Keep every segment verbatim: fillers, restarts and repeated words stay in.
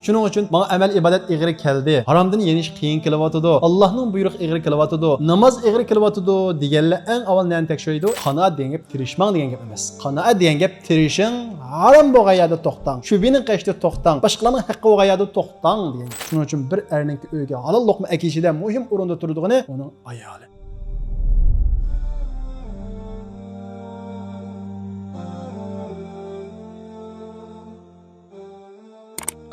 شۇنىڭ ئۈچۈن ماڭا ئەمەل ئىبادەت ئېغىر كەلدى، ھارامدىن يېنىش قىيىن كېلىۋاتىدۇ، ئاللاھنىڭ بۇيرۇقى ئېغىر كېلىۋاتىدۇ، ناماز ئېغىر كېلىۋاتىدۇ دېگەنلەر ئەڭ ئاۋۋال نەنى تەكشۈرەيدۇ؟ قانائەت دېگەن گەپ تىرىشماڭ دېگەن گەپ ئەمەس. قانائەت دېگەن گەپ تىرىشىڭ، ھارام بولغان يەردە توختاڭ، شۈبھىنىڭ قېشىدا توختاڭ، باشقىلارنىڭ ھەققى بولغان يەردە توختاڭ دېگەن گەپ. شۇنىڭ ئۈچۈن بىر ئەرنىڭكى ئۆيىگە ھالال لوقما ئەكېلىشىدە مۇھىم ئورۇندا تۇرىدىغىنى ئۇنىڭ ئايالى.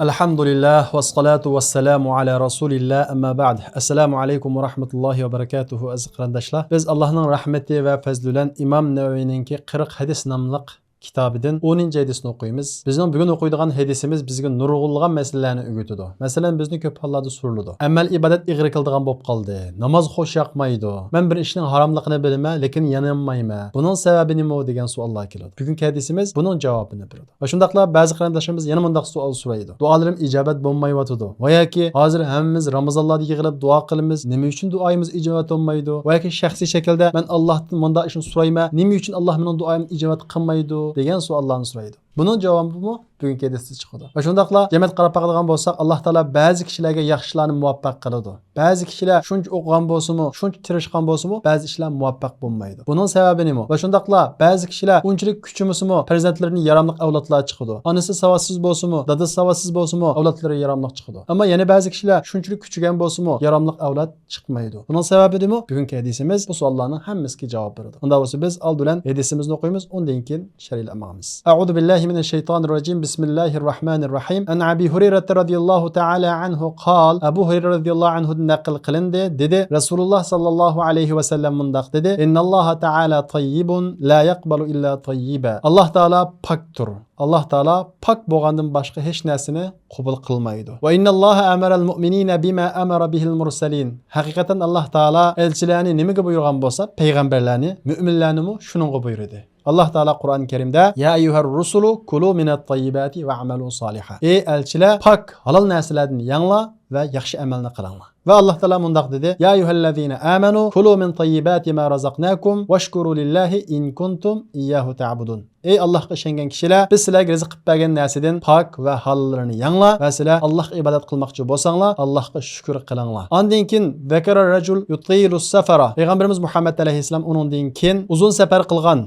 ئەلھەمدۇلىللاھ، ۋەسسالاتۇ ۋەسسالامۇ ئەلا رەسۇلىللاھ، ئەمما بەئد. ئەسسالامۇ ئەلەيكۇم ۋە رەھمەتۇللاھى ۋە بەرەكاتۇھۇ، ئەزىز قېرىنداشلار. بىز ئاللاھنىڭ رەھمىتى ۋە پەزلى بىلەن ئىمام نەۋەۋىنىڭكى قىرىق ھەدىس ناملىق كىتابىدىن ئونىنچى ھەدىسنى ئوقۇيمىز. بىزنىڭ بۈگۈن ئوقۇيدىغان ھەدىسىمىز بىزگە نۇرغۇنلىغان مەسىلىلەرنى ئۆگىتىدۇ. مەسىلەن، بىزنى كۆپ ھاللاردا سورىلىدۇ. ئەمەل ئىبادەت ئېغىر كېلىدىغان بولۇپ قالدى. ناماز خوش ياقمايدۇ. مەن بىر ئىشنىڭ ھاراملىقىنى بىلىمەن، لېكىن يانالمايمەن. بۇنىڭ سەۋەبى نېمە دېگەن سوئاللار كېلىدۇ. بۈگۈنكى ھەدىسىمىز بۇنىڭ جاۋابىنى بېرىدۇ. ۋە شۇنداقلا بەزى قېرىنداشلىرىمىز يەنە مۇنداق سوئال سورايدۇ. دۇئالىرىم ئىجابەت بولمايۋاتىدۇ. ۋە ياكى ھازىر ھەممىمىز رامىزانلاردا يىغىلىپ دۇئا قىلىمىز، نېمە ئۈچۈن دۇئايىمىز ئىجابەت بولمايدۇ؟ ۋە ياكى شەخسىي شەكىلدە مەن ئاللاھتىن مۇنداق ئىشنى سورايمەن، نېمە ئۈچۈن ئاللاھ مېنىڭ دۇئايىمنى ئىجابەت قىلمايدۇ؟ دېگەن سوئاللارنى سورايدۇ. بۇنىڭ جاۋابىمۇ بۈگۈنكى ھەدىستە چىقىدۇ. ۋە شۇنداقلا جەمئىيەت قاراپ باقىدىغان بولساق، ئاللاھ تائالا بەزى كىشىلەرگە ياخشى ئىشلارنى مۇۋەپپەق قىلىدۇ. بەزى كىشىلەر شۇنچە ئوقۇغان بولسىمۇ، شۇنچە تىرىشقان بولسىمۇ، بەزى ئىشلار مۇۋەپپەق بولمايدۇ. بۇنىڭ سەۋەبى نېمە؟ ۋە شۇنداقلا بەزى كىشىلەر ئۇنچىلىك كۈچىمىسىمۇ، پەرزەنتلىرىدىن ياراملىق ئەۋلادلار چىقىدۇ. ئانىسى ساۋاتسىز بولسىمۇ، دادىسى ساۋاتسىز بولسىمۇ، ئەۋلادلىرى ياراملىق چىقىدۇ. ئەمما يەنە بەزى كىشىلەر شۇنچىلىك كۈچىگەن بولسىمۇ، ياراملىق ئەۋلاد چىقمايدۇ. بۇنىڭ سەۋەبى نېمە؟ بۈگۈنكى ھەدىسىمىز بۇ سوئاللارنىڭ ھەممىسىگە جاۋاب بېرىدۇ. ئۇنداق بولسا بىز ئالدى بىلەن ھەدىسىمىزنى ئوقۇيمىز، ئۇندىن كېيىن شەرھلەپ ماڭىمىز. أعوذ بالله من الشيطان الرجيم. بسم الله الرحمن الرحيم. عن أبي هريرة رضي الله تعالى عنه قال، ئەبۇ ھۇرەيرە رازىياللاھۇ ئەنھۇدىن نەقىل قىلىندى، دېدى، رسول الله صلى الله عليه وسلم مۇنداق دېدى، إن الله تعالى طيب لا يقبل إلا طيبا. ئاللاھ تائالا پاكتۇر. ئاللاھ تائالا پاك بولغاندىن باشقا ھېچ نەرسىنى قوبۇل قىلمايدۇ. وإن الله أمر المؤمنين بما أمر به المرسلين. ھەقىقەتەن ئاللاھ تائالا ئەلچىلەرنى نېمىگە بۇيرۇغان بولسا، پەيغەمبەرلەرنى، مۆمىنلەرنىمۇ شۇنىڭغا بۇيرۇدى. ئاللاھ تائالا قۇرئان كەرىمدە، يا أيها الرسل كلوا من الطيبات واعملوا صالحا. ئەي ئەلچىلەر، پاك، ھالال نەرسىلەردىن يەڭلار ۋە ياخشى ئەمەلنى قىلىڭلار. ۋە ئاللاھ تائالا مۇنداق دېدى، يا أيها الذين آمنوا كلوا من طيبات ما رزقناكم واشكروا لله إن كنتم إياه تعبدون. ئەي ئاللاھقا ئىشەنگەن كىشىلەر، بىز سىلەرگە رىزىق قىلىپ بەرگەن نەرسىدىن پاك ۋە ھالاللىرىنى يەڭلار ۋە سىلەر ئاللاھقا ئىبادەت قىلماقچى بولساڭلار، ئاللاھقا شۈكۈر قىلىڭلار. ئاندىن كېيىن، ذكر رجل يطيل السفر. پەيغەمبىرىمىز مۇھەممەد ئەلەيھىسسالام ئۇنىڭدىن كېيىن ئۇزۇن سەپەر قىلغان،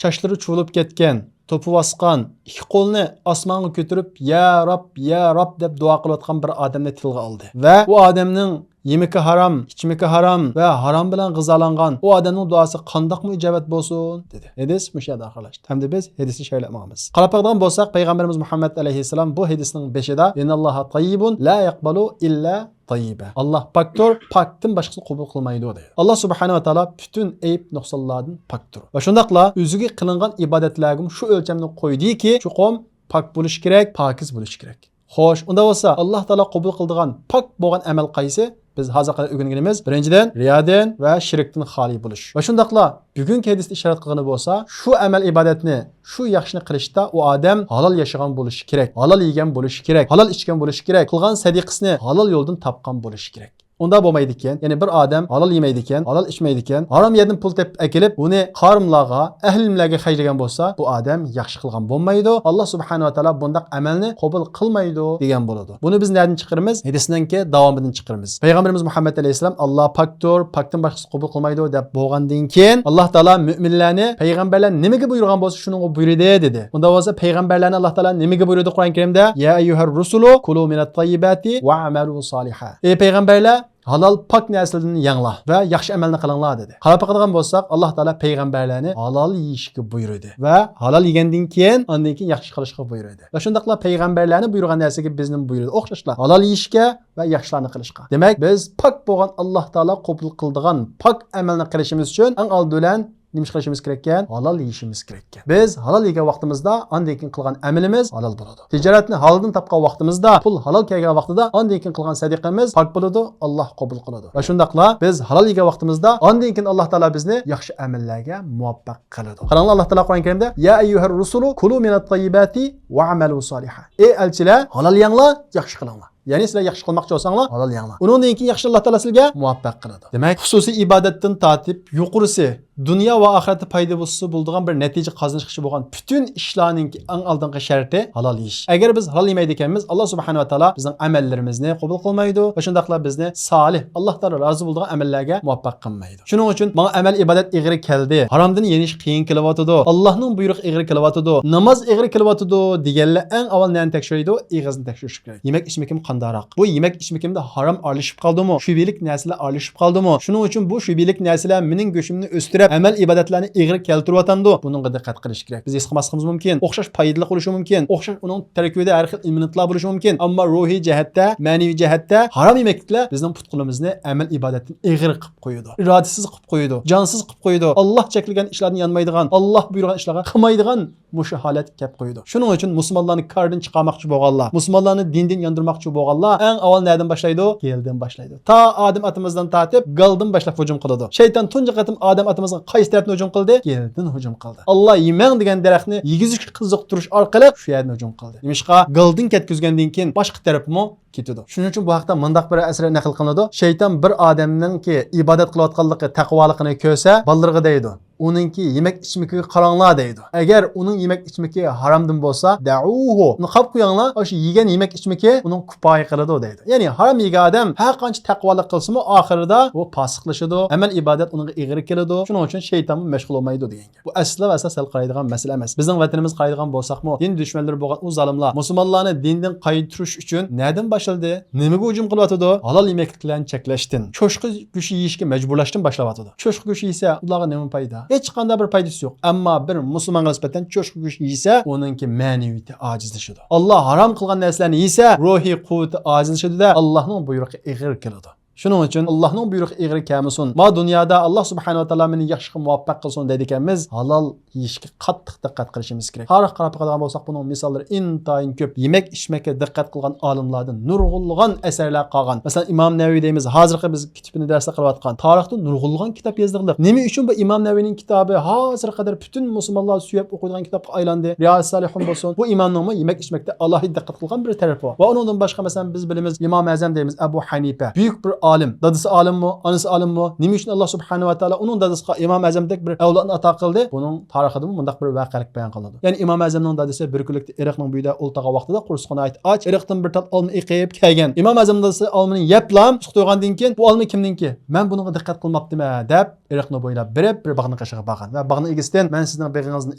چاچلىرى چۇۋۇلۇپ كەتكەن، توپا باسقان، ئىككى قولىنى ئاسمانغا كۆتۈرۈپ، يا رەب، يا رەب دەپ دۇئا قىلىۋاتقان بىر ئادەمنى تىلغا ئالدى. ۋە ئۇ ئادەمنىڭ يېمىكى ھارام، ئىچمىكى ھارام ۋە ھارام بىلەن غىزالانغان ئۇ ئادەمنىڭ دۇئاسى قانداقمۇ ئىجابەت بولسۇن؟ دېدى. ھەدىس مۇشۇ يەردە ئاخىرلاشتى. ھەمدە بىز ھەدىسنى شەرھلەپ ماڭىمىز. قاراپ باقىدىغان بولساق، پەيغەمبىرىمىز مۇھەممەد ئەلەيھىسسالام بۇ ھەدىسنىڭ بېشىدا، إن الله طيب لا يقبل إلا طيبا. ئاللاھ پاكتۇر، پاكتىن باشقىسىنى قوبۇل قىلمايدۇ، دەيدۇ. ئاللاھ سۇبھانەھۇ ۋە تائالا پۈتۈن ئەيىب نۇقسانلاردىن پاكتۇر. ۋە شۇنداقلا ئۆزىگە قىلىنغان ئىبادەتلەرگىمۇ شۇ ئۆلچەمنى قويدىكى، چوقۇم پاك بولۇش كېرەك، پاكىز بولۇش كېرەك. خوش، ئۇنداق بولسا، ئاللاھ تائالا قوبۇل قىلىدىغان پاك بولغان ئەمەل قايسى؟ بىز ھازىرغا قەدەر ئۆگەنگىنىمىز، بىرىنچىدىن، رىيادىن ۋە شىركتىن خالىي بولۇش. ۋە شۇنداقلا بۈگۈنكى ھەدىستە ئىشارەت قىلغىنى بولسا، شۇ ئەمەل ئىبادەتنى، شۇ ياخشىنى قىلىشتا ئۇ ئادەم ھالال ياشىغان بولۇشى كېرەك، ھالال يېگەن بولۇشى كېرەك، ھالال ئىچكەن بولۇشى كېرەك، قىلغان سەدىقىسىنى ھالال يولدىن تاپقان بولۇشى كېرەك. ئۇنداق بولمايدىكەن، يەنى بىر ئادەم ھالال يېمەيدىكەن، ھالال ئىچمەيدىكەن، ھارام يەردىن پۇل تېپىپ ئەكېلىپ، ئۇنى قارىملارغا، ئەھلىملەرگە خەجلىگەن بولسا، بۇ ئادەم ياخشى قىلغان بولمايدۇ. ئاللاھ سۇبھانەھۇ ۋە تائالا بۇنداق ئەمەلنى قوبۇل قىلمايدۇ دېگەن بولىدۇ. بۇنى بىز نەدىن چىقىرىمىز؟ ھەدىسنىڭكى داۋامىدىن چىقىرىمىز. پەيغەمبىرىمىز مۇھەممەد ئەلەيھىسسالام، ئاللاھ پاكتۇر، پاكتىن باشقىسى قوبۇل قىلمايدۇ دەپ بولغاندىن كېيىن، ئاللاھ تائالا مۆمىنلەرنى پەيغەمبەرلەر نېمىگە بۇيرۇغان بولسا، شۇنىڭغا بۇيرۇدى، دېدى. ئۇنداق بولسا، پەيغەمبەرلەرنى ئاللاھ تائالا نېمىگە بۇيرۇدى قۇرئان كەرىمدە؟ يا أيها الرسل كلوا من الطيبات واعملوا صالحا. ئەي پەيغەمبەرلەر، ھالال پاك نەرسىلەردىن يەڭلار ۋە ياخشى ئەمەلنى قىلىڭلار، دېدى. قاراپ باقىدىغان بولساق، ئاللاھ تائالا پەيغەمبەرلەرنى ھالال يېيىشكە بۇيرۇدى ۋە ھالال يېگەندىن كېيىن، ئاندىن كېيىن ياخشى قىلىشقا بۇيرۇدى. ۋە شۇنداقلا پەيغەمبەرلەرنى بۇيرۇغان نەرسىگە بىزنى بۇيرۇدى. ئوخشاشلا، ھالال يېيىشكە ۋە ياخشىلارنى قىلىشقا. دېمەك، بىز پاك بولغان، ئاللاھ تائالا قوبۇل قىلىدىغان پاك ئەمەلنى قىلىشىمىز ئۈچۈن ئەڭ ئالدى بىلەن نېمە ئىش قىلىشىمىز كېرەككەن؟ ھالال يېيىشىمىز كېرەككەن. بىز ھالال يېگەن ۋاقتىمىزدا، ئاندىن كېيىن قىلغان ئەمىلىمىز ھالال بولىدۇ. تىجارەتنى ھالالدىن تاپقان ۋاقتىمىزدا، پۇل ھالال كەلگەن ۋاقتىدا، ئاندىن كېيىن قىلغان سەدىقىمىز پاك بولىدۇ، ئاللاھ قوبۇل قىلىدۇ. ۋە شۇنداقلا بىز ھالال يېگەن ۋاقتىمىزدا، ئاندىن كېيىن ئاللاھ تائالا بىزنى ياخشى ئەمەللەرگە مۇۋەپپەق قىلىدۇ. قاراڭلار، ئاللاھ تائالا قۇرئان كەرىمدە، يا أيها الرسل كلوا من الطيبات واعملوا صالحا. ئەي ئەلچىلەر، ھالال يەڭلار، ياخشى قىلىڭلار. يەنى سىلەر ياخشى قىلماقچى بولساڭلار، ھالال يەڭلار. ئۇنىڭدىن كېيىن ياخشى ئاللاھ تائالا سىلەرگە مۇۋەپپەق قىلىدۇ. دېمەك، خۇسۇسىي ئىبادەتتىن تارتىپ يۇقىرىسى، دۇنيا ۋە ئاخىرەتتە پايدىسى بولىدىغان بىر نەتىجە قازىنىشقا بولغان پۈتۈن ئىشلارنىڭكى ئەڭ ئالدىنقى شەرتى ھالال يېيىش. ئەگەر بىز ھالال يېمەيدىكەنمىز، ئاللا سۇبھانەھۇ ۋە تائالا بىزنىڭ ئەمەللىرىمىزنى قوبۇل قىلمايدۇ ۋە شۇنداقلا بىزنى سالىھ، ئاللا تائالا رازى بولىدىغان ئەمەللەرگە مۇۋەپپەق قىلمايدۇ. شۇنىڭ ئۈچۈن ماڭا ئەمەل ئىبادەت ئېغىر كەلدى، ھارامدىن يېنىش قىيىن كېلىۋاتىدۇ، ئاللانىڭ بۇيرۇقى ئېغىر كېلىۋاتىدۇ، ناماز ئېغىر كېلىۋاتىدۇ دېگەنلەر ئەڭ ئاۋۋال نەنى تەكشۈرەيدۇ؟ ئېغىزنى تەكشۈرۈش كېرەك. يېمەك ئىچمىكىم قانداقراق؟ بۇ يېمەك ئىچمىكىمدە ھارام ئارىلىشىپ قالدىمۇ؟ شۈبھىلىك نەرسىلەر ئارىلىشىپ قالدىمۇ؟ شۇنىڭ ئۈچۈن بۇ شۈبھىلىك نەرسىلەر مېنىڭ گۆشۈمنى ئۆستۈرۈپ، ئەمەل ئىبادەتلەرنى ئېغىر كەلتۈرۈۋاتامدۇ؟ بۇنىڭغا دىققەت قىلىش كېرەك. بىز ھېس قىلماسلىقىمىز مۇمكىن. ئوخشاش پايدىلىق بولۇشى مۇمكىن. ئوخشاش ئۇنىڭ تەركىبىدە ھەر خىل ئېلېمېنتلار بولۇشى مۇمكىن. ئەمما روھىي جەھەتتە، مەنىۋى جەھەتتە ھارام يېمەكلىكلەر بىزنىڭ پۇت-قولىمىزنى ئەمەل ئىبادەتتىن ئېغىر قىلىپ قويىدۇ. ئىرادىسىز قىلىپ قويىدۇ. جانسىز قىلىپ قويىدۇ. ئاللا چەكلىگەن ئىشلاردىن يانمايدىغان، ئاللا بۇيرۇغان ئىشلارغا قىلمايدىغان مۇشۇ ھالەت كەپ قويىدۇ. شۇنىڭ ئۈچۈن مۇسۇلمانلارنى كاردىن چىقارماقچى بولغانلار، مۇسۇلمانلارنى دىندىن ياندۇرماقچى بولغانلار ئەڭ ئاۋۋال نەدىن باشلايدۇ؟ گېلدىن باشلايدۇ. تا ئادەم ئاتىمىزدىن تارتىپ گالدىن باشلاپ ھۇجۇم قىلىدۇ. شەيتان تۇنجى قېتىم ئادەم ئاتىمىزغا قايسى تەرەپتىن ھۇجۇم قىلدى؟ گېلدىن ھۇجۇم قىلدى. ئاللا يېمەڭ دېگەن دەرەخنى يېگۈزۈشكە قىزىقتۇرۇش ئارقىلىق شۇ يەردىن ھۇجۇم قىلدى. نېمىشقا؟ گالدىن كەتكۈزگەندىن كېيىن باشقا تەرەپمۇ كېتىدۇ. شۇنىڭ ئۈچۈن بۇ ھەقتە مۇنداق بىر ئەسەر نەقىل قىلىنىدۇ. شەيتان بىر ئادەمنىڭكى ئىبادەت قىلىۋاتقانلىقى، تەقۋالىقىنى كۆرسە، بالىلىرىغا دەيدۇ، ئۇنىڭكى يېمەك ئىچمىكىگە قاراڭلار دەيدۇ. ئەگەر ئۇنىڭ يېمەك ئىچمىكى ھارامدىن بولسا، دەئۇھۇ، ئۇنى قاپ قويۇڭلار، ئاشۇ يېگەن يېمەك ئىچمىكى ئۇنىڭغا كۇپايە قىلىدۇ دەيدۇ. يەنى ھارام يېگەن ئادەم ھەر قانچە تەقۋالىق قىلسىمۇ، ئاخىرىدا ئۇ پاسىقلىشىدۇ، ئەمەل ئىبادەت ئۇنىڭغا ئېغىر كېلىدۇ. شۇنىڭ ئۈچۈن شەيتانمۇ مەشغۇل بولمايدۇ دېگەن گەپ. بۇ ئەسلا ۋە ئەسلا سەل قارايدىغان مەسىلە ئەمەس. بىزنىڭ ۋەتىنىمىزگە قارايدىغان بولساقمۇ، دىن دۈشمەنلىرى بولغان ئۇ زالىملار مۇسۇلمانلارنى دىندىن قايتۇرۇش ئۈچۈن نەدىن باشلىدى؟ نېمىگە ھۇجۇم قىلىۋاتىدۇ؟ ھالال يېمەكلىكلەرنى چەكلەشتىن، چوشقا گۆشى يېيىشكە مەجبۇرلاشتىن باشلاۋاتىدۇ. چوشقا گۆشى يېسە ئۇلارغا نېمە پايدا؟ ھېچقانداق بىر پايدىسى يوق. ئەمما بىر مۇسۇلمانغا نىسبەتەن چوشقا گۆشى يېسە ئۇنىڭكى مەنىۋىيىتى ئاجىزلىشىدۇ. ئاللا ھارام قىلغان نەرسىلەرنى يېسە روھىي قۇۋۋىتى ئاجىزلىشىدۇ-دە، ئاللانىڭ بۇيرۇقى ئېغىر كېلىدۇ. شۇنىڭ ئۈچۈن ئاللانىڭ بۇيرۇقى ئېغىر كەلمىسۇن. ما دۇنيادا ئاللا سۇبھانەھۇ ۋە تائالا مېنى ياخشىغا مۇۋەپپەق قىلسۇن دەيدىكەنمىز، ھالال يېيىشكە قاتتىق دىققەت قىلىشىمىز كېرەك. تارىخقا قاراپ باقىدىغان بولساق، بۇنىڭ مىساللىرى ئىنتايىن كۆپ. يېمەك ئىچمەككە دىققەت قىلغان ئالىملاردىن نۇرغۇنلىغان ئەسەرلەر قالغان. مەسىلەن، ئىمام نەۋەۋى دەيمىز، ھازىرقى بىز كىتابىنى دەرسلەر قىلىۋاتقان. تارىختا نۇرغۇنلىغان كىتاب يېزىلغان. نېمە ئۈچۈن بۇ ئىمام نەۋەۋىنىڭ كىتابى ھازىرغا قەدەر پۈتۈن مۇسۇلمانلار سۆيۈپ ئوقۇيدىغان كىتابقا ئايلاندى؟ رىيازۇس سالىھۇن بولسۇن، بۇ ئىمامنىڭمۇ يېمەك ئىچمەكتە ئالاھىدە دىققەت قىلغان بىر تەرىپى بار. ۋە ئۇنىڭدىن باشقا، مەسىلەن، بىز بىلىمىز، ئىمام ئەزەم دەيمىز، ئەبۇ ھەنىپە. بۈيۈك بىر ئالىم. دادىسى ئالىممۇ؟ ئانىسى ئالىممۇ؟ نېمە ئۈچۈن ئاللا سۇبھانەھۇ ۋە تائالا ئۇنىڭ دادىسىغا ئىمام ئەزەمدەك بىر ئەۋلادنى ئاتا قىلدى؟ بۇنىڭ تارىخىدىمۇ مۇنداق بىر ۋەقەلىك بايان قىلىنىدۇ. يەنى ئىمام ئەزەمنىڭ دادىسى بىر كۈنلۈكتە ئېرىقنىڭ بويىدا ئولتۇرغان ۋاقتىدا، قورسىقى ناھايىتى ئاچ، ئېرىقتىن بىر تال ئالما ئېقىپ كەلگەن. ئىمام ئەزەمنىڭ دادىسى ئالمىنى يەپلا سۇقۇپ تويغاندىن كېيىن، بۇ ئالما كىمنىڭكى؟ مەن بۇنىڭغا دىققەت قىلماپتىمەن، دەپ، ئېرىقنى بويلاپ بېرىپ، بىر باغنىڭ قېشىغا بارغان ۋە باغنىڭ ئىگىسىدىن، مەن سىزنىڭ بېغىڭىزدىن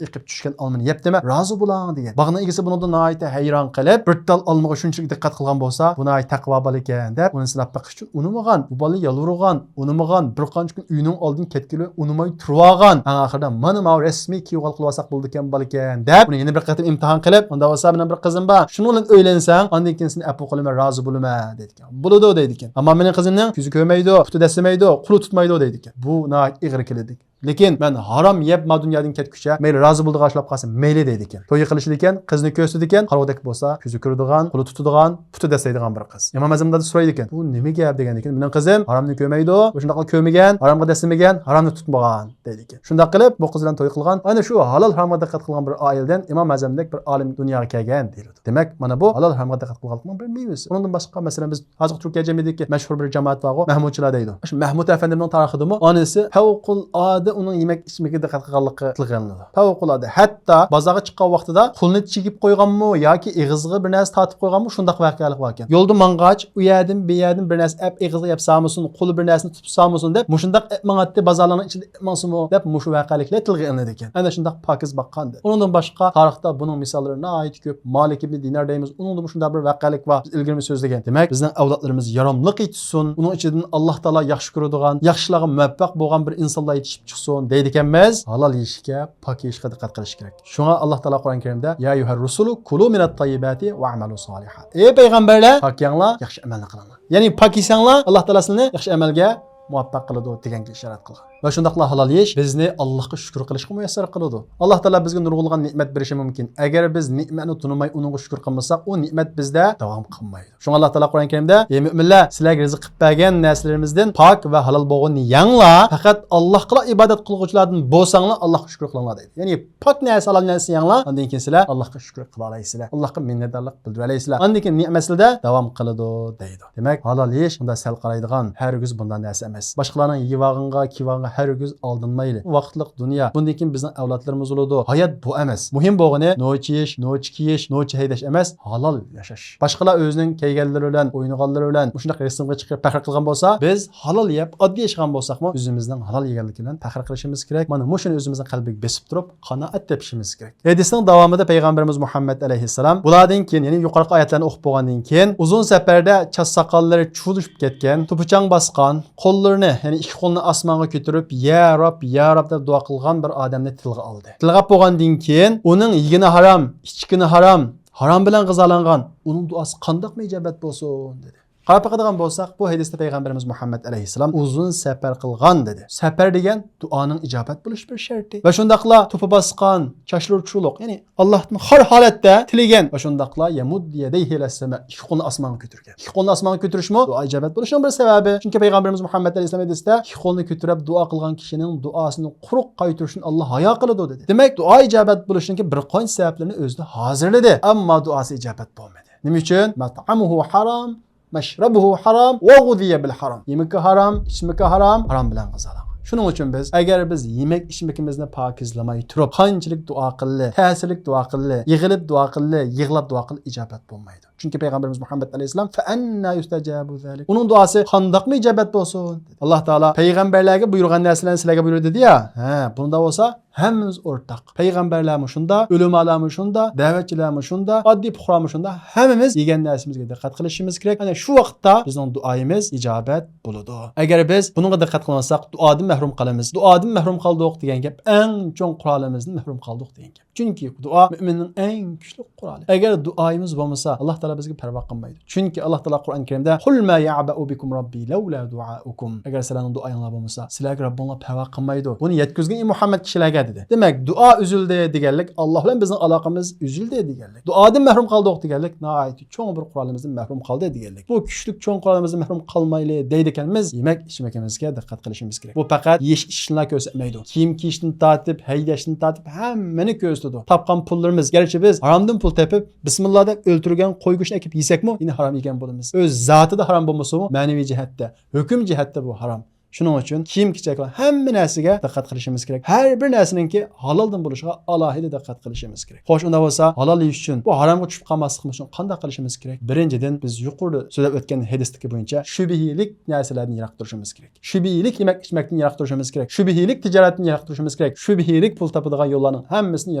ئېقىپ چۈشكەن ئالمىنى يەپتىمەن، رازى بولۇڭ، دېگەن. باغنىڭ ئىگىسى بۇنىڭدىن ناھايىتى ھەيران قېلىپ، بىر تال ئالمىغا شۇنچىلىك دىققەت قىلغان بولسا، بۇ ناھايىتى تەقۋا بالا ئىكەن، دەپ، ئۇنى سىناپ بېقىش ئۈچۈن ئۇنىمىغان. بۇ بالا يالۋۇرغان، ئۇنىمىغان، بىر قانچە كۈن ئۆيىنىڭ ئالدىدىن كەتكىلى ئۇنىماي تۇرۇۋالغان. ئەڭ ئاخىرىدا، مانا ماۋۇ رەسمىي كىيىۋالغىلى قىلىۋالساق بولىدىكەن بالا ئىكەن، دەپ، ئۇنى يەنە بىر قېتىم ئىمتىھان قىلىپ، ئۇنداق بولسا، مېنىڭ بىر قىزىم بار، شۇنىڭ بىلەن ئۆيلەنسەڭ، ئاندىن كېيىن سېنى ئەپۇ قىلىمەن، رازى بولىمەن، دەيدىكەن. بولىدۇ، دەيدىكەن. ئەمما مېنىڭ قىزىمنىڭ كۆزى كۆرمەيدۇ، پۇتى دەسلىمەيدۇ، قولى تۇتمايدۇ، دەيدىكەن. بۇ ناھايىتى ئېغىر كېلىدىكەن. لېكىن مەن ھارام يەپ ما دۇنيادىن كەتكۈچە، مەيلى رازى بولىدىغان ئىش بولۇپ قالسا مەيلى، دەيدىكەن. توي قىلىشىدىكەن، قىزنى كۆرسىتىدىكەن، قارىغۇدەك بولسا، كۆزى كۆرىدىغان، قولى تۇتىدىغان، پۇتى دەسلەيدىغان بىر قىز. ئىمام ئەزەم دادىسى سورايدىكەن، بۇ نېمە گەپ دېگەندىكىن، مېنىڭ قىزىم ھارامنى كۆرمەيدۇ، شۇنداقلا كۆرمىگەن، ھارامغا دەسلىمىگەن، ھارامنى تۇتمىغان، دەيدىكەن. شۇنداق قىلىپ، بۇ قىز بىلەن توي قىلغان، ئەنە شۇ ھالال ھارامغا دىققەت قىلغان بىر ئائىلىدىن ئىمام ئەزەمدەك بىر ئالىم دۇنياغا كەلگەن، دېيىلىدۇ. دېمەك، مانا بۇ ھالال ھارامغا دىققەت قىلغانلىقنىڭ بىر مېۋىسى. ئۇنىڭدىن باشقا، مەسىلەن، بىز ھازىرقى تۈركىيە جەمئىيىتىدىكى مەشھۇر بىر جامائەت بارغۇ، مەھمۇدچىلار دەيدۇ. شۇ مەھمۇد ئەپەندىمنىڭ تارىخىدىمۇ ئانىسى پەۋقۇلئاددە ئۇنىڭ يېمەك ئىچمىكىگە دىققەت قىلغانلىقى تىلغا ئېلىنىدۇ. پەۋقۇلئاددە. ھەتتا بازارغا چىققان ۋاقتىدا قولىنى چىگىپ قويغانمۇ ياكى ئېغىزىغا بىر نەرسە تارتىپ قويغانمۇ، شۇنداق ۋەقەلىك باركەن. يولدا ماڭغاچ، ئۇ يەردىن، بۇ يەردىن بىر نەرسە ئەپ ئېغىزىغا يەپ سالمىسۇن، قولى بىر نەرسىنى تۇتۇپ سالمىسۇن دەپ، مۇشۇنداق ئەپ ماڭاتتى، بازارلارنىڭ ئىچىدە ئەپ ماڭسىمۇ دەپ، مۇشۇ ۋەقەلىكلەر تىلغا ئېلىنىدىكەن. ئەنە شۇنداق پاكىز باققان. ئۇنىڭدىن باشقا، تارىختا بۇنىڭ مىساللىرى ناھايىتى كۆپ. مالىك ئىبنى دىنار دەيمىز، ئۇنىڭدىمۇ شۇنداق بىر ۋەقەلىك بار. بىز ئىلگىرىمۇ سۆزلىگەن. دېمەك، بىزنىڭ ئەۋلادلىرىمىز ياراملىق يېتىشسۇن، ئۇنىڭ ئىچىدىن ئاللا تائالا ياخشى كۆرىدىغان، ياخشىلارغا مۇۋەپپەق بولغان بىر ئىنسانلار يېتىشىپ چىقسۇن دەيدىكەنمىز. ھالال يېيىشكە، پاك يېيىشكە دىققەت قىلىش كېرەك. شۇڭا ئاللا تائالا قۇرئان كەرىمدە، يا ئەييۇھەر رۇسۇلۇ كۇلۇ مىنەت تەييىباتى ۋەئمەلۇ سالىھا. ئەي پەيغەمبەرلەر، پاك يەڭلار، ياخشى ئەمەلنى قىلىڭلار. يەنى پاك يېسەڭلار، ئاللا تائالا سىلەرنى ياخشى ئەمەلگە مۇۋەپپەق قىلىدۇ دېگەنگە ئىشارەت قىلغان. ۋە شۇنداقلا ھالال يېيىش بىزنى ئاللاھقا شۈكۈر قىلىشقا مۇيەسسەر قىلىدۇ. ئاللا تائالا بىزگە نۇرغۇنلىغان نېمەت بېرىشى مۇمكىن. ئەگەر بىز نېمەتنى تونۇماي، ئۇنىڭغا شۈكۈر قىلمىساق، ئۇ نېمەت بىزدە داۋام قىلمايدۇ. شۇڭا ئاللا تائالا قۇرئان كەرىمدە، ئەي مۆمىنلەر، سىلەرگە رىزىق قىلىپ بەرگەن نەرسىلىرىمىزدىن پاك ۋە ھالال بولغىنىنى يەڭلار، پەقەت ئاللاھقىلا ئىبادەت قىلغۇچىلاردىن بولساڭلار، ئاللاھقا شۈكۈر قىلىڭلار، دەيدۇ. يەنى پاك نەرسە، ھالال نەرسە يەڭلار، ئاندىن كېيىن سىلەر ئاللاھقا شۈكۈر قىلالايسىلەر، ئاللاھقا مىننەتدارلىق بىلدۈرەلەيسىلەر، ئاندىن كېيىن نېمەت سىلەردە داۋام قىلىدۇ، دەيدۇ. دېمەك، ھالال يېيىش مۇنداق سەل قارايدىغان، ھەرگىز بۇنداق نەرسە ئەمەس. باشقىلارنىڭ يېۋاغىنىغا، كىيىۋاغىنىغا ھەرگىز ئالدانمايلى. ۋاقىتلىق دۇنيا. بۇندىن كېيىن بىزنىڭ ئەۋلادلىرىمىز بولىدۇ. ھايات بۇ ئەمەس. مۇھىم بولغىنى نوچە يېيىش، نوچە كىيىش، نوچە ھەيدەش ئەمەس، ھالال ياشاش. باشقىلار ئۆزىنىڭ كىيگەنلىرى بىلەن، ئوينىغانلىرى بىلەن مۇشۇنداق رەسىمگە چىقىپ پەخىر قىلغان بولسا، بىز ھالال يەپ، ئاددىي ياشىغان بولساقمۇ، ئۆزىمىزنىڭ ھالال يېگەنلىكى بىلەن پەخىر قىلىشىمىز كېرەك. مانا مۇشۇنى ئۆزىمىزنىڭ قەلبىگە بېسىپ تۇرۇپ، قانائەت تېپىشىمىز كېرەك. ھەدىسنىڭ داۋامىدا پەيغەمبىرىمىز مۇھەممەد ئەلەيھىسسالام بۇلاردىن كېيىن، يەنى يۇقىرىقى ئايەتلەرنى ئوقۇپ بولغاندىن كېيىن، ئۇزۇن سەپەردە چاچ ساقاللىرى چۇۋۇلۇشۇپ كەتكەن، توپا چاڭ باسقان، قوللىرىنى، يەنى ئىككى قولىنى ئاسمانغا كۆتۈرۈپ، يا رەب، يا رەب دەپ دۇئا قىلغان بىر ئادەمنى تىلغا ئالدى. تىلغا ئاپ بولغاندىن كېيىن، ئۇنىڭ يېگىنى ھارام، ئىچكىنى ھارام، ھارام بىلەن غىزالانغان، ئۇنىڭ دۇئاسى قانداقمۇ ئىجابەت بولسۇن؟ دېدى. قاراپ باقىدىغان بولساق، بۇ ھەدىستە پەيغەمبىرىمىز مۇھەممەد ئەلەيھىسسالام ئۇزۇن سەپەر قىلغان دېدى. سەپەر دېگەن دۇئانىڭ ئىجابەت بولۇش بىر شەرتى. ۋە شۇنداقلا توپا باسقان، چاچلىرى چۇۋۇلۇق، يەنى ئاللاھتىن خار ھالەتتە تىلىگەن. ۋە شۇنداقلا يەمۇددۇ يەدەيھى ئىلەسسەما، ئىككى قولىنى ئاسمانغا كۆتۈرگەن. ئىككى قولنى ئاسمانغا كۆتۈرۈشمۇ دۇئا ئىجابەت بولۇشنىڭ بىر سەۋەبى. چۈنكى پەيغەمبىرىمىز مۇھەممەد ئەلەيھىسسالام ھەدىستە ئىككى قولنى كۆتۈرۈپ دۇئا قىلغان كىشىنىڭ دۇئاسىنى قۇرۇق قايتۇرۇشتىن ئاللا ھايا قىلىدۇ دېدى. دېمەك، دۇئا ئىجابەت بولۇشنىڭكى بىر قانچە سەۋەبلىرىنى ئۆزىدە ھازىرلىدى. ئەمما دۇئاسى ئىجابەت بولمىدى. نېمە ئۈچۈن؟ مەتئەمۇھۇ ھارام، مەشرەبۇھۇ ھارام، ۋە غۇزىيە بىل ھارام. يېمىكى ھارام، ئىچمىكى ھارام، ھارام بىلەن غىزالانغان. شۇنىڭ ئۈچۈن بىز، ئەگەر بىز يېمەك ئىچمىكىمىزنى پاكىزلىماي تۇرۇپ، قانچىلىك دۇئا قىللى، تەسىرلىك دۇئا قىللى، يىغىلىپ دۇئا قىللى، يىغلاپ دۇئا قىللى، ئىجابەت بولمايدۇ. چۈنكى پەيغەمبىرىمىز مۇھەممەد ئەلەيھىسسالام، فەئەننا يۇستەجابۇ زالىك، ئۇنىڭ دۇئاسى قانداقمۇ ئىجابەت بولسۇن؟ ئاللا تائالا پەيغەمبەرلەرگە بۇيرۇغان نەرسىلەرنى سىلەرگە بۇيرۇدى دېدى يا. ھە، بۇندا بولسا ھەممىمىز ئورتاق. پەيغەمبەرلەرمۇ شۇندا، ئۆلىمالارمۇ شۇندا، دەۋەتچىلەرمۇ شۇندا، ئاددىي پۇقرامۇ شۇندا. ھەممىمىز يېگەن نەرسىمىزگە دىققەت قىلىشىمىز كېرەك. ئەنە شۇ ۋاقىتتا بىزنىڭ دۇئايىمىز ئىجابەت بولىدۇ. ئەگەر بىز بۇنىڭغا دىققەت قىلمىساق، دۇئادىن مەھرۇم قالىمىز. دۇئادىن مەھرۇم قالدۇق دېگەن گەپ ئەڭ چوڭ قورالىمىزدىن مەھرۇم قالدۇق دېگەن گەپ. چۈنكى دۇئا مۆمىننىڭ ئەڭ كۈچلۈك قورالى. ئەگەر دۇئايىمىز بولمىسا، ئاللا تائالا بىزگە پەرۋا قىلمايدۇ. چۈنكى ئاللا تائالا قۇرئان كەرىمدە، قۇل ما يەئبەئۇ بىكۇم رەببى لەۋلا دۇئائۇكۇم. ئەگەر سىلەرنىڭ دۇئايىڭلار بولمىسا، سىلەرگە رەببىڭلار پەرۋا قىلمايدۇ. بۇنى يەتكۈزگىن، ئەي مۇھەممەد، كىشىلەرگە، دېدى. دېمەك، دۇئا ئۈزۈلدى دېگەنلىك، ئاللا بىلەن بىزنىڭ ئالاقىمىز ئۈزۈلدى دېگەنلىك. دۇئادىن مەھرۇم قالدۇق دېگەنلىك، ناھايىتى چوڭ بىر قورالىمىزدىن مەھرۇم قالدى دېگەنلىك. بۇ كۈچلۈك چوڭ قورالىمىزدىن مەھرۇم قالمايلى دەيدىكەنمىز، يېمەك ئىچمىكىمىزگە دىققەت قىلىشىمىز كېرەك. بۇ پەقەت يېيىش ئىچىشنىلا كۆرسەتمەيدۇ. كىيىم كىيىشتىن تارتىپ، ھەيدەشتىن تارتىپ ھەممىنى كۆرسىتىدۇ. تاپقان پۇللىرىمىز، گەرچە بىز ھارامدىن پۇل تېپىپ، بىسمىللا دەپ ئۆلتۈرگەن قوي گۆشىنى ئەكىپ يېسەكمۇ، يەنە ھارام يېگەن بولىمىز. ئۆز زاتىدا ھارام بولمىسىمۇ، مەنىۋى جەھەتتە، ھۆكۈم جەھەتتە بۇ ھارام. شۇنىڭ ئۈچۈن كىيىم كېچەك ھەممە نەرسىگە دىققەت قىلىشىمىز كېرەك. ھەر بىر نەرسىنىڭكى ھالالدىن بولۇشىغا ئالاھىدە دىققەت قىلىشىمىز كېرەك. خوش، ئۇنداق بولسا ھالال يېيىش ئۈچۈن بۇ ھارامغا چۈشۈپ قالماسلىقىمىز ئۈچۈن قانداق قىلىشىمىز كېرەك؟ بىرىنچىدىن، بىز يۇقىرىدا سۆزلەپ ئۆتكەن ھەدىستىكى بويىچە شۈبھىلىك نەرسىلەردىن يىراق تۇرۇشىمىز كېرەك. شۈبھىلىك يېمەك ئىچمەكتىن يىراق تۇرۇشىمىز كېرەك. شۈبھىلىك تىجارەتتىن يىراق تۇرۇشىمىز كېرەك. شۈبھىلىك پۇل تاپىدىغان يوللارنىڭ ھەممىسىدىن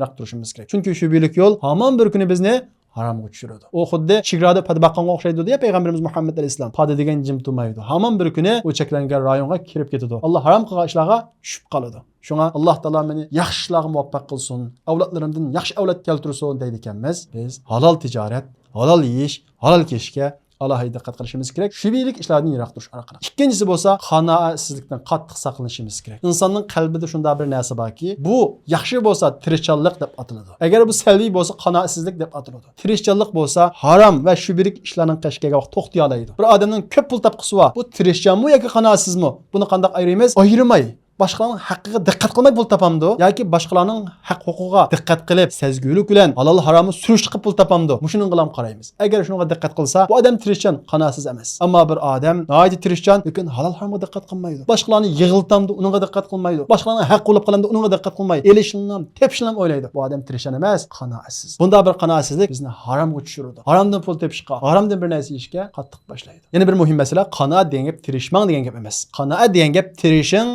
يىراق تۇرۇشىمىز كېرەك. چۈنكى شۈبھىلىك يول ھامان بىر كۈنى بىزنى ھارامغا چۈشۈرىدۇ. ئۇ خۇددى چېگرادا پادا باققانغا ئوخشايدۇ دېدى يا پەيغەمبىرىمىز مۇھەممەد ئەلەيھىسسالام. پادا دېگەن جىم تۇرمايدۇ. ھامان بىر كۈنى ئۇ چەكلەنگەن رايونغا كىرىپ كېتىدۇ. ئاللا ھارام قىلغان ئىشلارغا چۈشۈپ قالىدۇ. شۇڭا ئاللا تائالا مېنى ياخشى ئىشلارغا مۇۋەپپەق قىلسۇن، ئەۋلادلىرىمدىن ياخشى ئەۋلاد كەلتۈرسۇن دەيدىكەنمىز. بىز ھالال تىجارەت، ھالال يېيىش، ھالال كىيىشكە ئالاھىدە دىققەت قىلىشىمىز كېرەك. شۈبھىلىك ئىشلاردىن يىراق تۇرۇش ئارقىلىق. ئىككىنچىسى بولسا، قانائەتسىزلىكتىن قاتتىق ساقلىنىشىمىز كېرەك. ئىنساننىڭ قەلبىدە شۇنداق بىر نەرسە باركى، بۇ ياخشى بولسا تىرىشچانلىق دەپ ئاتىلىدۇ. ئەگەر بۇ سەلبىي بولسا، قانائەتسىزلىك دەپ ئاتىلىدۇ. تىرىشچانلىق بولسا، ھارام ۋە شۈبھىلىك ئىشلارنىڭ قېشىغا كەلگەن ۋاقىت توختىيالايدۇ. بىر ئادەمنىڭ كۆپ پۇل تاپقۇسى بار. بۇ تىرىشچانمۇ ياكى قانائەتسىزمۇ؟ بۇنى قانداق ئايرىيمىز؟ ئايرىماي. باشقىلارنىڭ ھەققىگە دىققەت قىلماي پۇل تاپامدۇ؟ ياكى باشقىلارنىڭ ھەق ھوقۇقىغا دىققەت قىلىپ، سەزگۈرلۈك بىلەن ھالال ھارامنى سۈرۈشتۈرۈپ پۇل تاپامدۇ؟ مۇشۇنىڭغىلا قارايمىز. ئەگەر شۇنىڭغا دىققەت قىلسا، بۇ ئادەم تىرىشچان، قانائەتسىز ئەمەس. ئەمما بىر ئادەم ناھايىتى تىرىشچان، لېكىن ھالال ھارامغا دىققەت قىلمايدۇ. باشقىلارنى يىغلىتامدۇ، ئۇنىڭغا دىققەت قىلمايدۇ. باشقىلارنىڭ ھەق قوغلاپ قالامدۇ، ئۇنىڭغا دىققەت قىلمايدۇ. ئېلىشنىلا، تېپىشنىلا ئويلايدۇ. بۇ ئادەم تىرىشچان ئەمەس، قانائەتسىز. بۇنداق بىر قانائەتسىزلىك بىزنى ھارامغا چۈشۈرىدۇ. ھارامدىن پۇل تېپىشقا، ھارامدىن بىر نەرسە يېيىشكە قاتتىق باشلايدۇ. يەنە بىر مۇھىم مەسىلە، قانائەت دېگەن گەپ تىرىشماڭ دېگەن گەپ ئەمەس. قانائەت دېگەن گەپ تىرىشىڭ،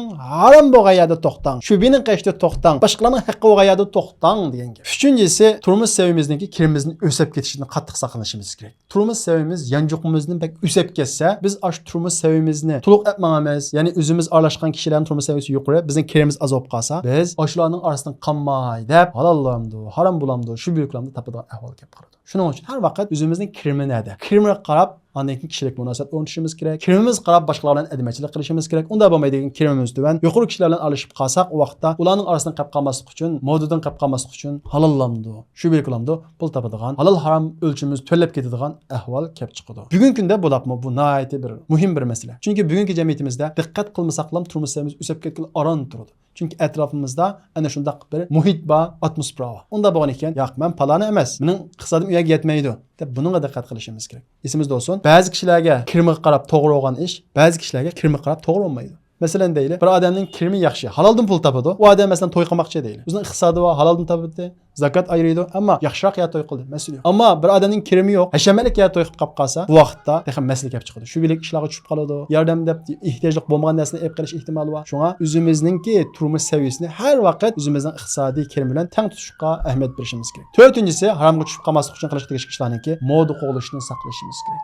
ھارام بولغان يەردە توختاڭ، شۈبھىنىڭ قېشىدا توختاڭ، باشقىلارنىڭ ھەققى بولغان يەردە توختاڭ دېگەن گەپ. ئۈچىنچىسى، تۇرمۇش سەۋىيىمىزنىڭكى كىرىمىمىزنىڭ ئۆسۈپ كېتىشىدىن قاتتىق ساقلىنىشىمىز كېرەك. تۇرمۇش سەۋىيىمىز يانچۇقىمىزدىن بەك ئۆسۈپ كەتسە، بىز ئاشۇ تۇرمۇش سەۋىيىمىزنى تولۇق ئەپ ماڭىمىز، يەنى ئۆزىمىز ئارىلاشقان كىشىلەرنىڭ تۇرمۇش سەۋىيىسى يۇقىرى، بىزنىڭ كىرىمىمىز ئاز بولۇپ قالسا، بىز ئاشۇلارنىڭ ئارىسىدىن قالماي دەپ، ھالال بولامدۇ، ھارام بولامدۇ، شۈبھىلىك بولامدۇ تاپىدىغان ئەھۋال كېلىپ قالىدۇ. شۇنىڭ ئۈچۈن ھەر ۋاقىت ئۆزىمىزنىڭ كىرىمى نەدە؟ كىرىمىگە قاراپ، ئاندىن كېيىن كىشىلىك مۇناسىۋەت ئورنىتىشىمىز كېرەك. كىرىمىمىزگە قاراپ باشقىلار بىلەن ئەدمەچىلىك قىلىشىمىز كېرەك. ئۇنداق بولمايدىكەن، كىرىمىمىز تۆۋەن، يۇقىرى كىشىلەر بىلەن ئارىلىشىپ قالساق، ئۇ ۋاقىتتا ئۇلارنىڭ ئارىسىدىن قېلىپ قالماسلىق ئۈچۈن، مودىدىن قېلىپ قالماسلىق ئۈچۈن ھالاللامدۇ، شۈبھىلىك بولامدۇ، پۇل تاپىدىغان، ھالال ھارام ئۆلچىمىمىز تۆۋەنلەپ كېتىدىغان ئەھۋال كېلىپ چىقىدۇ. بۈگۈنكى كۈندە بولاپمۇ بۇ ناھايىتى بىر مۇھىم بىر مەسىلە. چۈنكى بۈگۈنكى جەمئىيىتىمىزدە دىققەت قىلمىساقلا تۇرمۇش سەۋىيىمىز ئۆسۈپ كەتكىلى ئاران تۇرىدۇ. چۈنكى ئەتراپىمىزدا ئەنە شۇنداق بىر مۇھىت بار، ئاتموسفېرا بار. ئۇنداق بولغان ئىكەن، ياق، مەن پالانى ئەمەس، مېنىڭ ئىقتىسادىم ئۇ يەرگە يەتمەيدۇ دەپ بۇنىڭغا دىققەت قىلىشىمىز كېرەك. ئېسىمىزدە بولسۇن، بەزى كىشىلەرگە كىرىمىگە قاراپ توغرا بولغان ئىش، بەزى كىشىلەرگە كىرىمىگە قاراپ توغرا بولمايدۇ. مەسىلەن دەيلى، بىر ئادەمنىڭ كىرىمى ياخشى، ھالالدىن پۇل تاپىدۇ. ئۇ ئادەم مەسىلەن توي قىلماقچى دەيلى. ئۆزىنىڭ ئىقتىسادى بار، ھالالدىن تاپىدۇ. زاكات ئايرىيدۇ، ئەمما ياخشىراق يەردە توي قىلدى، مەسىلە يوق. ئەمما بىر ئادەمنىڭ كىرىمى يوق، ھەشەمەتلىك يەردە توي قىلىپ قاپ قالسا، بۇ ۋاقىتتا تېخى مەسىلە كەپ چىقىدۇ. شۇ بىلەك ئىشلارغا چۈشۈپ قالىدۇ، ياردەم دەپ ئېھتىياجلىق بولمىغان نەرسىنى ئېلىپ قېلىش ئېھتىمالى بار. شۇڭا ئۆزىمىزنىڭكى تۇرمۇش سەۋىيەسىنى ھەر ۋاقىت ئۆزىمىزنىڭ ئىقتىسادىي كىرىمى بىلەن تەڭ تۇتۇشقا ئەھمىيەت بېرىشىمىز كېرەك. تۆتىنچىسى، ھارامغا چۈشۈپ قالماسلىق ئۈچۈن قىلىشقا تېگىشلىك ئىشلارنىڭكى مودا قوغلىشىنى ساقلىشىمىز كېرەك.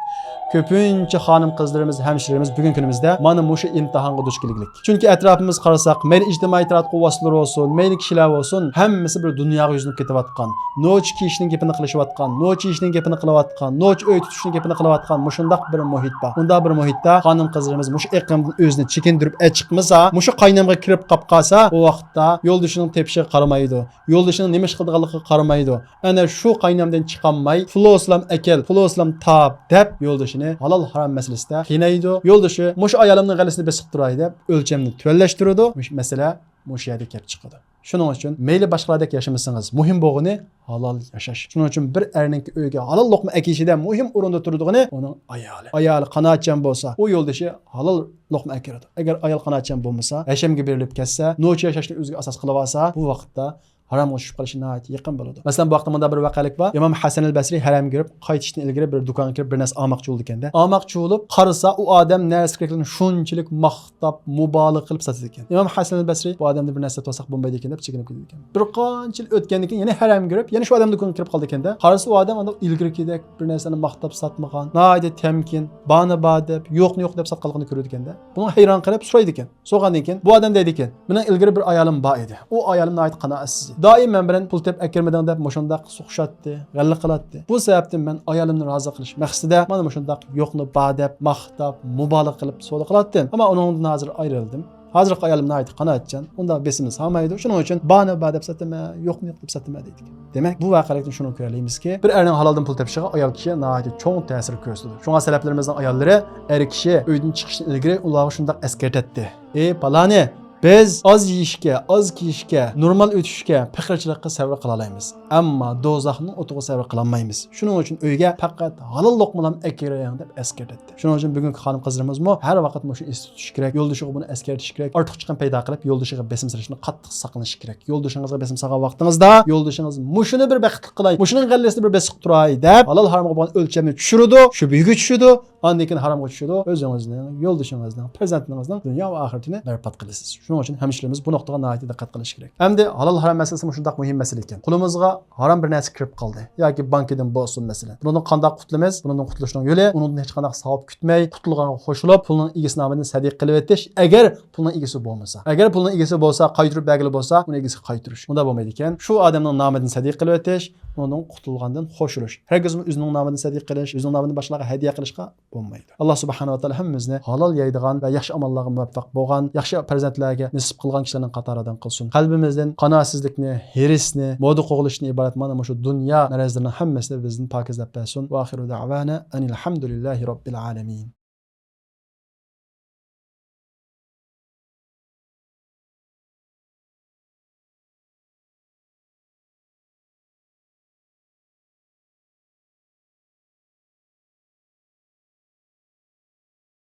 كۆپىنچە خانىم قىزلىرىمىز، ھەمشىرىلىرىمىز بۈگۈنكى كۈنىمىزدە مانا مۇشۇ ئىمتىھانغا دۇچ كېلىگلىك. چۈنكى ئەتراپىمىزغا قارىساق، مەيلى ئىجتىمائىي تاراتقۇ ۋاسىتىلىرى بولسۇن، مەيلى كىشىلەر بولسۇن، ھەممىسى بىر دۇنياغا يۈزلىنىپ كېتىۋاتقان. نوچى كىيىشنىڭ گېپىنى قىلىشىۋاتقان، نوچى يېيىشنىڭ گېپىنى قىلىۋاتقان، نوچى ئۆي تۇتۇشنىڭ گېپىنى قىلىۋاتقان مۇشۇنداق بىر مۇھىت بار. ئۇنداق بىر مۇھىتتا خانىم قىزلىرىمىز مۇشۇ ئېقىمدىن ئۆزىنى چېكىندۈرۈپ ئەچىقمىسا، مۇشۇ قاينامغا كىرىپ قاپ قالسا، ئۇ ۋاقىتتا يولدىشىنىڭ تېپىشىغا قارىمايدۇ. يولدىشىنىڭ نېمە ئىش قىلىدىغانلىقىغا قارىمايدۇ. ئەنە شۇ قاينامدىن چىقالماي، پۇلۇسلام ئەكەل، پۇلۇسلام تاپ دەپ يولدىشىنى ھالال ھارام مەسىلىسىدە قىينايدۇ. يولدىشى مۇشۇ ئايالىمنىڭ غەلىسىنى بېسىپ تۇراي دەپ ئۆلچەمنى تۆۋەنلەشتۈرىدۇ. مۇشۇ مەسىلە مۇشۇ يەردە كەپ چىقىدۇ. شۇنىڭ ئۈچۈن مەيلى باشقىلاردەك ياشىمىسىڭىز، مۇھىم بولغىنى ھالال ياشاش. شۇنىڭ ئۈچۈن بىر ئەرنىڭكى ئۆيگە ھالال لوقما ئەكېلىشىدە مۇھىم ئورۇندا تۇرىدىغىنى ئۇنىڭ ئايالى. ئايالى قانائەتچان بولسا، ئۇ يولدىشى ھالال لوقما ئەكىرىدۇ. ئەگەر ئايال قانائەتچان بولمىسا، ھەشەمگە بېرىلىپ كەتسە، نوچى ياشاشنى ئۆزىگە ئاساس قىلىۋالسا، بۇ ۋاقىتتا ھارامغا چۈشۈپ قېلىش ناھايىتى يېقىن بولىدۇ. مەسىلەن، بۇ ھەقتە مۇنداق بىر ۋەقەلىك بار. ئىمام ھەسەنىل بەسرى ھەرەمگە كىرىپ، قايتىشتىن ئىلگىرى بىر دۇكانغا كىرىپ، بىر نەرسە ئالماقچى بولىدىكەن-دە. ئالماقچى بولۇپ قارىسا، ئۇ ئادەم نەرسە كېرەكلىرىنى شۇنچىلىك ماختاپ، مۇبالىغە قىلىپ ساتىدىكەن. ئىمام ھەسەنىل بەسرى بۇ ئادەمدىن بىر نەرسە سېتىۋالساق بولمايدىكەن دەپ چېكىنىپ كېتىدىكەن. بىر قانچە يىل ئۆتكەندىن كېيىن يەنە ھەرەمگە كىرىپ، يەنە شۇ ئادەم دۇكانغا كىرىپ قالىدىكەن-دە. قارىسا، ئۇ ئادەم ئانداق ئىلگىرىكىدەك بىر نەرسىنى ماختاپ ساتمىغان، ناھايىتى تەمكىن، بارنى بار دەپ، يوقنى يوق دەپ ساتقانلىقىنى كۆرىدىكەن-دە. بۇنىڭ ھەيران قېلىپ سورايدىكەن. سورىغاندىن كېيىن بۇ ئادەم دەيدىكەن، مېنىڭ ئىلگىرى بىر ئايالىم بار ئىدى. ئۇ ئايالىم ناھايىتى قانائەتسىز ئىدى. دائىم مەن بىلەن پۇل تېپىپ ئەكىرمىدىڭ دەپ مۇشۇنداق سوقۇشاتتى، غەللە قىلاتتى. بۇ سەۋەبتىن مەن ئايالىمنى رازى قىلىش مەقسىتىدە مانا مۇشۇنداق يوقنى بار دەپ، ماختاپ، مۇبالىغە قىلىپ سودا قىلاتتىم. ئەمما ئۇنىڭدىن ھازىر ئايرىلدىم. ھازىرقى ئايالىم ناھايىتى قانائەتچان، ئۇندا بېسىمى سالمايدۇ. شۇنىڭ ئۈچۈن بارنى بار دەپ ساتىمەن، يوقنى يوق دەپ ساتىمەن دەيدىكەن. دېمەك، بۇ ۋەقەلىكتىن شۇنى كۆرەلەيمىزكى، بىر ئەرنىڭ ھالالدىن پۇل تېپىشىغا ئايال كىشى ناھايىتى چوڭ تەسىر كۆرسىتىدۇ. شۇڭا سەلەفلىرىمىزنىڭ ئاياللىرى ئەر كىشى ئۆيدىن چىقىشتىن ئىلگىرى ئۇلارغا شۇنداق ئەسكەرتەتتى: «ئى پالانى، بىز ئاز يېيىشكە، ئاز كىيىشكە، نورمال ئۆتۈشكە، پېقىرچىلىققا سەۋر قىلالايمىز، ئەمما دوزاخنىڭ ئوتىغا سەۋر قىلالمايمىز. شۇنىڭ ئۈچۈن ئۆيگە پەقەت ھالال لوقمىلارنى ئەكىرىڭ» دەپ ئەسكەرتەتتى. شۇنىڭ ئۈچۈن بۈگۈنكى خانىم-قىزلىرىمىزمۇ ھەر ۋاقىت مۇشۇ ئېستە تۇتۇشى كېرەك، يولدىشىغا بۇنى ئەسكەرتىشى كېرەك، ئارتۇقچىلىقنى پەيدا قىلىپ، يولدىشىغا بېسىم سېلىشتىن قاتتىق ساقلىنىشى كېرەك. يولدىشىڭىزغا بېسىم سالغان ۋاقتىڭىزدا، يولدىشىڭىز مۇشۇنى بىر بەختلىك قىلاي، مۇشۇنىڭ غەللىسىنى بىر بېسىپ تۇراي دەپ، ھالال ھارامغا بولغان ئۆلچەمنى چۈشۈرىدۇ، شۈبھىگە چۈشىدۇ، ئاندىن كېيىن ھارامغا چۈشىدۇ، ئۆزىڭىزنىڭ، يولدىشىڭىزنىڭ، پەرزەنتىڭىزنىڭ دۇنيا ۋە ئاخىرىتىنى بەربات قىلىسىز. شۇنىڭ ئۈچۈن ھەمشىرىمىز بۇ نۇقتىغا ناھايىتى دىققەت قىلىشى كېرەك. ئەمدى ھالال ھارام مەسىلىسى مۇشۇنداق مۇھىم مەسىلە ئىكەن. قولىمىزغا ھارام بىر نەرسە كىرىپ قالدى ياكى بانكىدىن بولسۇن مەسىلەن. بۇنىڭدىن قانداق قۇتۇلىمىز؟ بۇنىڭدىن قۇتۇلۇشنىڭ يولى، ئۇنىڭدىن ھېچقانداق ساۋاب كۈتمەي، قۇتۇلغانغا قوشۇلۇپ، پۇلنىڭ ئىگىسى نامىدىن سەدىقە قىلىۋېتىش. ئەگەر پۇلنىڭ ئىگىسى بولمىسا، ئەگەر پۇلنىڭ ئىگىسى بولسا، قايتۇرۇپ بەرگىلى بولسا، ئۇنى ئىگىسىگە قايتۇرۇش. ئۇنداق بولمايدىكەن. شۇ ئادەمنىڭ نامىدىن سەدىقە قىلىۋېتىش، ئۇنىڭدىن قۇتۇلغاندىن قوشۇلۇش. ھەرگىزمۇ ئۆزىنىڭ نامىدىن سەدىقە قىلىش، ئۆزىنىڭ نامىدىن باشقىلارغا ھەدىيە قىلىشقا بولمايدۇ. ئاللا سۇبھانەھۇ ۋە تائالا ھەممىمىزنى ھالال يەيدىغان ۋە ياخشى ئاماللارغا مۇۋەپپەق بولغان، ياخشى پەرزەنتلەرگە نېسىپ قىلغان كىشىلەرنىڭ قاتارىدىن قىلسۇن. قەلبىمىزدىن قانائەتسىزلىكنى، ھېرىسنى، مودا قوغلىشتىن ئىبارەت مانا مۇشۇ دۇنيا مەرەزلىرىنىڭ ھەممىسىنى بىزدىن پاكىزلاپ بەرسۇن. ۋە ئاخىرۇ دەئۋانا ئەنىل ھەمدۇلىللاھى رەببىل ئالەمىن.